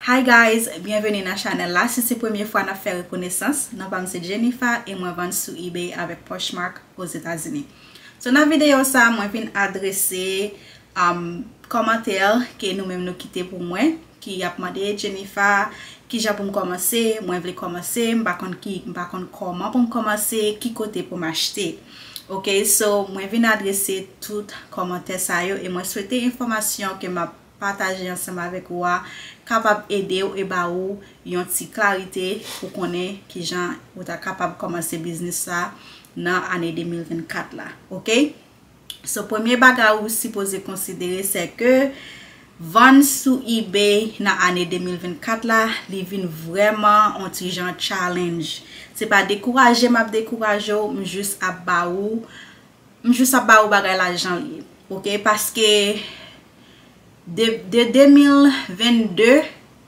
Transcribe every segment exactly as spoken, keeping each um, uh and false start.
Hi guys, byenveni nan chanèl la. Si se premye fwa n ap fè rekonesans, non pa m se Jennifer e mwen vann sou eBay avèk Poshmark Ozetazini. So nan videyo sa, mwen vin adrese um, kòmantè ke nou menm nou kite pou mwen, ki ap mande Jennifer, kijan pou m kòmanse, mwen vle kòmanse, m pa konn ki, m pa konn kòman pou m kòmanse, ki kote pou m achte. Ok, so mwen vin adrese tout kòmantè sa yo e mwen swete enfòmasyon ke m ap pataje ansanm avèk ou a kapab ede w e ba ou yon ti klarite pou konnen kijan ou ta kapab kòmanse biznis sa nan ane de mil vennkat la, ok? So, premye bagay ou sipoze konsidere se ke vann sou eBay nan ane de mil vennkat la, li vin vrèman yon ti jan challenge. Se pa dekouraje m ap dekouraje w, m jis ap ba ou, m jis ap ba ou bagay la jan l ye. Ok, paske de, de de mil vennde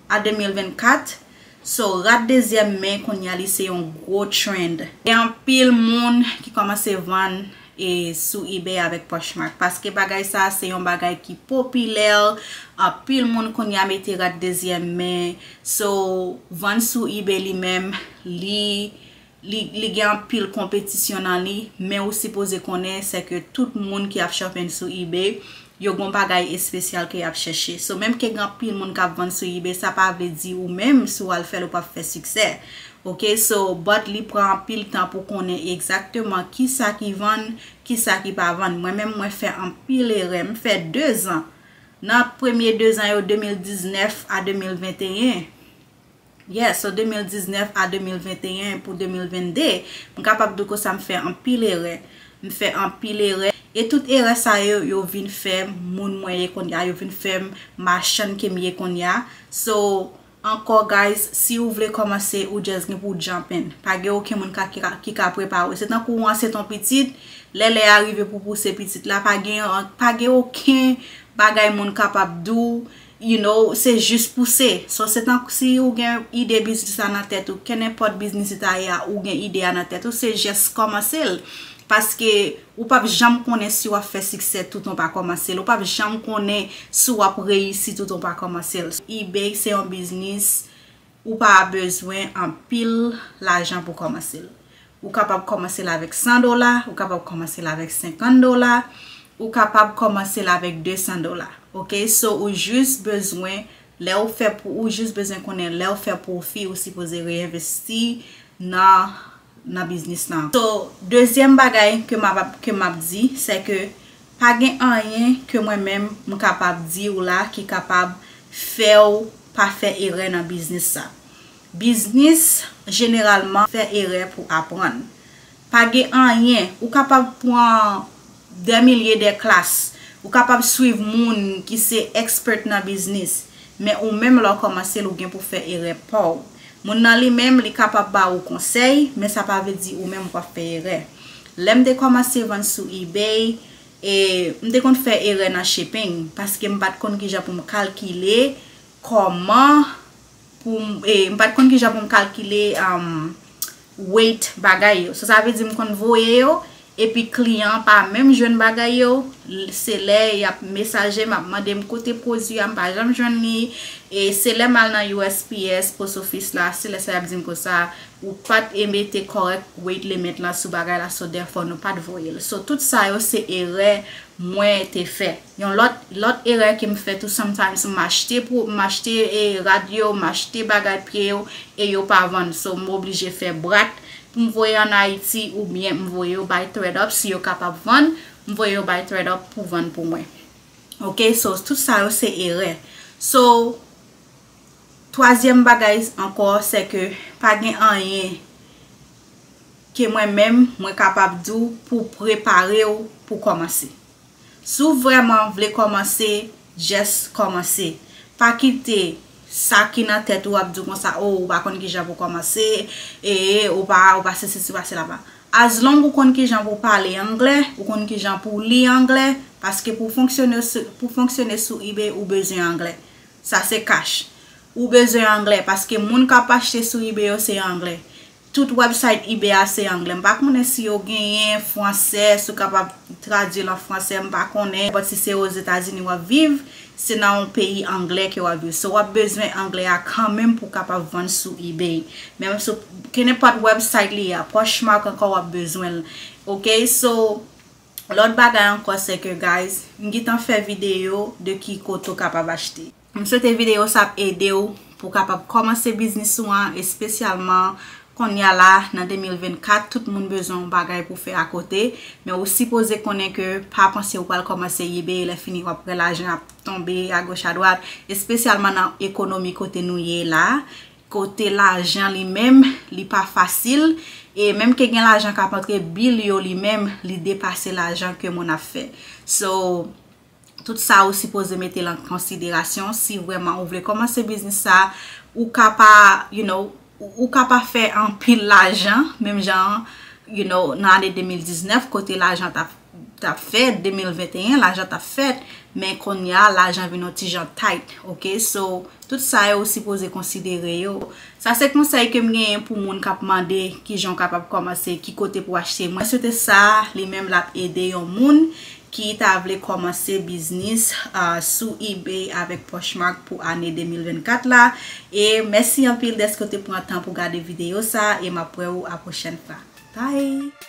a de mil vennkat, so rad dezyèm men kounye a li se yon gwo trend. Gen anpil moun ki kòmanse vann e sou eBay avèk Poshmark. Paske bagay sa se yon bagay ki popilè, anpil moun kounye a mete rad dezyèm men. So, vann sou eBay li menm, li, li, li gen anpil konpetisyon nan li, men ou sipoze konnen se ke tout moun ki ap shopping sou eBay, yo gon bagay espesyal ke y ap chèche. So, menm ke gen anpil moun k ap vann sou eBay, sa pa vle di ou menm, si w al fè l, ou p ap fè siksè. Ok, so, but li pran anpil tan pou konnen egzakteman kisa ki vann, kisa ki pa vann. Mwen menm, mwen fè anpil erè. M fè dezan. Nan premye dezan yo, de mil diznèf a de mil venteyen. Yeah, so de mil diznèf a de mil venteyen pou de mil vennde, m kapab di w konsa m fè anpil erè. M fè anpil erè. E tout erè sa yo, yo vin fè moun mwen ye kounye a, yo vin fè m machann ke m ye kounye a. So, ankò, guys, si ou vle kòmanse, ou just gen pou w jump in. Pa gen okenn moun ka, ki, ka, ki ka prepare w. Se tankou w ansent yon pitit, lè lè a rive pou pouse pitit la, pa gen, pa gen okenn bagay moun kapab di w, you know, se jis pouse. So, se tankou si ou gen ide biznis la nan tèt ou, kenenpòt biznis li ta ye a, ou gen ide a nan tèt ou, se jis kòmanse l. Paske ou p ap janm konnen si w ap fè siksè toutan w pa kòmanse l. Ou p ap janm konnen si w ap reyisi toutan w pa kòmanse l. eBay se yon biznis, ou pa bezwen anpil lajan pou kòmanse l. Ou kapab kòmanse l avèk san dola, ou kapab kòmanse l avèk senkant dola, ou kapab kòmanse l avèk desan dola. Ok, so ou jis bezwen, lè ou fè pou, ou jis bezwen konnen lè ou fè pwofi, ou sipoze reenvesti nan, nan biznis lan. So, dezyèm bagay ke m ap, ke m ap di, se ke pa gen anyen ke mwen menm m kapab di w la ki kapab fè w pa fè erè nan biznis sa. Biznis, jeneralman, fè erè pou aprann. Pa gen anyen, ou kapab pran dè milye de klas, ou kapab swiv moun ki se expert nan biznis, men ou menm lè w kòmanse l, ou gen pou fè erè pa w. Moun nan li menm, li kapab ba ou konsèy, men sa pa vle di ou menm w ap fè erè. Lè m te kòmanse vann sou eBay, e m te konn fè erè nan shipping, paske m pa t konn kijan pou m kalkile kòman pou m, e, m pa t konn kijan pou m kalkile, um, weight bagay yo. So, sa vle di m konn voye yo, epi kliyan an pa menm jwenn bagay yo, l-, se lè y ap mesaje m, ap mande m kote pwodui a, m pa janm jwenn li, e se lè m al nan U S P S, post office la, se lè sa y ap di m konsa, ou pa t e mete correct weight limit la sou bagay la, so therefore nou pa t voye l. So, tout sa yo se erè mwen te fè. Yon lòt, lòt erè ke m fè tou, sometimes m achte pou, m achte, e, rad yo, m achte bagay pye yo, e yo pa vann. So, m oblije fè brat pou m voye ann Ayiti, oubyen m voye yo bay ThredUp, si yo kapab vann, m voye yo bay ThredUp pou vann pou mwen. Ok, so, tout sa yo se erè. So, twazyèm bagay ankò, se ke pa gen anyen ke mwen menm, mwen kapab di w pou prepare w pou kòmanse. Si w vrèman vle kòmanse, just kòmanse. Pa kite sa ki nan tèt ou ap di w konsa, o, ou pa konn kijan pou kòmanse, e, ou pa, ou pa se sesi, ou pa sela pa. As long ou konn kijan pou pale anglè, ou konn kijan pou li anglè, paske pou fonksyone sou, pou fonksyone sou eBay, ou bezwen anglè. Sa se cash. Ou bezwen anglè, paske moun k ap achte sou eBay yo se anglè. Tout website eBay a se anglè. M pa konnen si yo genyen fransè, si w kapab tradui l an fransè, m pa konnen. But si se Ozetazini w ap viv, se nan yon peyi anglè ke w ap viv. So, w ap bezwen anglè a kanmenm pou w kapab vann sou eBay. Menm sou kenenpòt website li a, Poshmark ankò w ap bezwen l. Ok, so, lòt bagay ankò se ke, guys, m gentan fè videyo de ki kote w kapab achte. M swete videyo sa ap ede w pou w kapab kòmanse biznis ou an, espesyalman kounye a la, nan de mil vennkat, tout moun bezwen yon bagay pou fè akote, men ou sipoze konnen ke pa panse ou pral kòmanse eBay, lè fini w ap wè lajan ap tonbe agoch adwat, espesyalman nan ekonomi kote nou ye la, kote lajan li menm, li pa fasil, e menm ke gen lajan k ap antre, bil yo li menm, li depase lajan ke moun ap fè. So, tout sa ou sipoze mete l an konsiderasyon si vrèman ou vle kòmanse biznis sa, ou ka pa, you know, ou ou ka pa fè anpil lajan, menm jan, you know, nan ane de mil diznèf, kote lajan t ap, t ap fèt, de mil venteyen, lajan t ap fèt, men kounye a, lajan vin yon ti jan tight, ok? So, tout sa yo ou sipoze konsidere yo. Sa se konsèy ke m genyen pou moun k ap mande kijan w kapab kòmanse, ki kote pou w achte. Mwen swete sa, li menm l ap ede yon moun ki ta vle kòmanse biznis, ah, sou eBay avèk Poshmark pou ane de mil vennkat la. E mèsi anpil dèske w te pran tan pou gade videyo sa, e m ap wè w a pwochèn fwa. Bye!